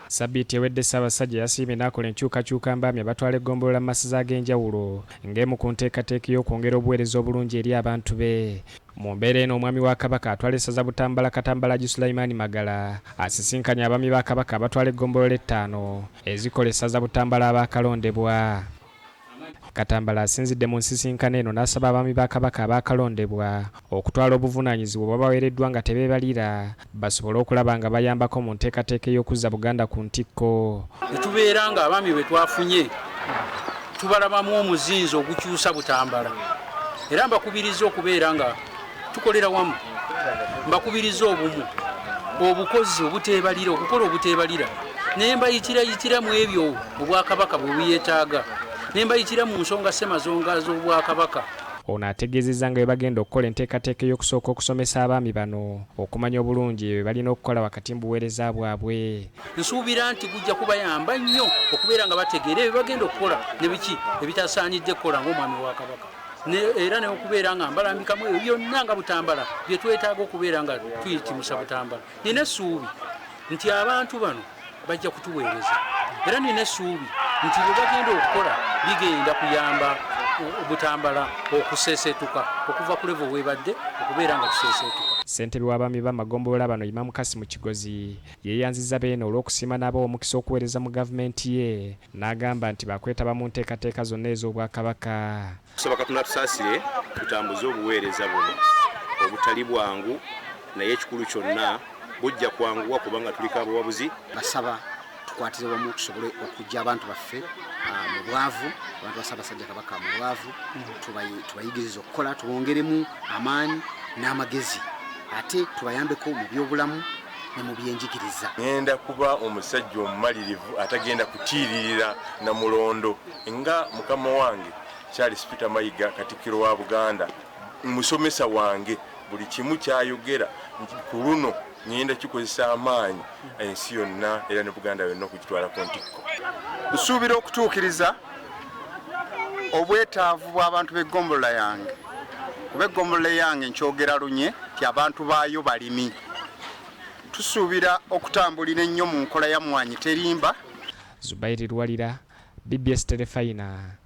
Ssabbiiti ewedde Ssaabasajja yasiimye n'akola enkyukakyuka mu baami abatwala eggombolola mu masaza ag'enjawulo ng'emu ku nteekateeka ey'okwongera obuweereza obulungi eri abantu be. Mu mbeera eno omwami wa Kabaka atwala essaza Butambala Katambala Haji Sulaiman Magala asisinkanye abaami ba Kabaka abatwala eggombolola ettaano ezikola essaza Butambala abaakalondebwa. Katambala asinzidde mu nsisinkano eno n'asaba abaami ba Kabaka abaakalondebwa okutwala obuvunaanyizibwa obubaweereddwa nga tebeebalira basobole okulaba nga bayambako mu nteekateeka ey'okuzza Buganda ku ntikko. Ne tubeera nga abaami be twafunye tubalabamu omuzinzi ogukyusa Butambala era mbakubiriza okubeera nga tukolera wamu, mbakubiriza obumu, obukozi obuteebalira, okukola obuteebalira ne mbayitirayitira mu ebyo Obwakabaka bwe buyetaaga ne mbayitira mu nsonga ssemazonga z'Obwakabaka. Ono ategeezezza nga bwebagenda okukola enteekateeka ey'okusooka okusomesa abaami bano okumanya obulungi bye balina okukola wakati mu buweereza bwabwe. Nsuubira nti gujja kubayamba nnyo okubeera nga bategeera ebyo bagenda okukola ne biki ebitasaanidde kukola ng'omwami wa Kabaka era n'okubeera nga mbalambikamu ebyo byonna nga Butambala bye twetaaga okubeera nga tuyitimusa Butambala. Nina essuubi nti abantu bano bajja kutuweereza era nina essuubi nti bye bagenda okukola bigenda kuyamba Butambala okuseeseetuka okuva ku levo webadde okubeera nga tuseeseetuka. Ssentebe w'abaami b'amagombolola bano Imam Kassim Kigozi yeeyanzizza Beene olw'okusiima n'abawa omukisa okuweereza mu gavumenti ye n'agamba nti baakwetaba mu nteekateeka zonna ez'Obwakabaka. Tusaba Katonda atusaasire tutambuze obuweereza buno obutali bwangu naye ekikulu kyonna bujja kwanguwa kubanga tuliko abawabuzi. Basaba tukwatire wamu tusobole okujja abantu baffe mu bwavu, abantu ba Ssaabasajja Kabaka mu bwavu, tubayigirize okukola, tubongeremu amaanyi n'amagezi ate tubayambeko mu byobulamu ne mu byenjigiriza. Ngenda kuba omusajja omumalirivu atagenda kutiiririra Namulondo nga mukama wange Charles Peter Mayiga Katikkiro wa Buganda musomesa wange buli kimu kyayogera ku luno ngenda kikozesa amaanyi ensi yonna era ne Buganda yonna okugitwala ku ntikko. Nsuubira okutuukiriza obwetaavu bw'abantu b'eggombolola yange kuba eggombolola eyange nkyogera lunye nti abantu baayo balimi. Tusuubira okutambulira ennyo mu nkola ya Mmwanyi Terimba. Zubairi Luwalira, BBS Terefayina.